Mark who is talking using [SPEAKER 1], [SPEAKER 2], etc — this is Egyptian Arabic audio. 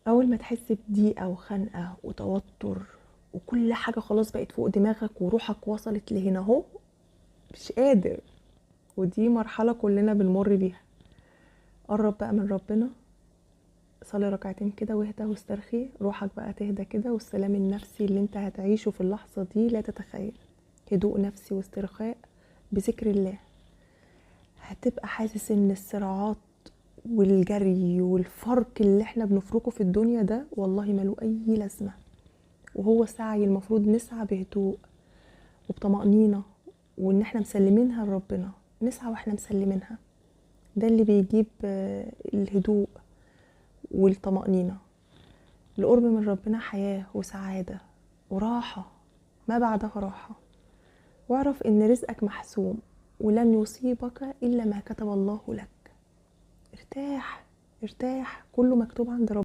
[SPEAKER 1] اول ما تحس بضيقه وخنقه وتوتر وكل حاجة خلاص بقت فوق دماغك وروحك وصلت لهنا اهو، مش قادر، ودي مرحلة كلنا بنمر بيها، قرب بقى من ربنا، صلي ركعتين كده واهدى واسترخي، روحك بقى تهدى كده، والسلام النفسي اللي انت هتعيشه في اللحظة دي لا تتخيل، هدوء نفسي واسترخاء بذكر الله. هتبقى حاسس ان الصراعات والجري والفرق اللي احنا بنفركه في الدنيا ده والله ملو اي لازمة، وهو سعي المفروض نسعى بهدوء وبطمأنينة، وان احنا مسلمينها لربنا، نسعى واحنا مسلمينها، ده اللي بيجيب الهدوء والطمأنينة. القرب من ربنا حياة وسعادة وراحة ما بعدها راحة. واعرف ان رزقك محسوم ولن يصيبك إلا ما كتب الله لك. ارتاح ارتاح، كله مكتوب عند ربنا.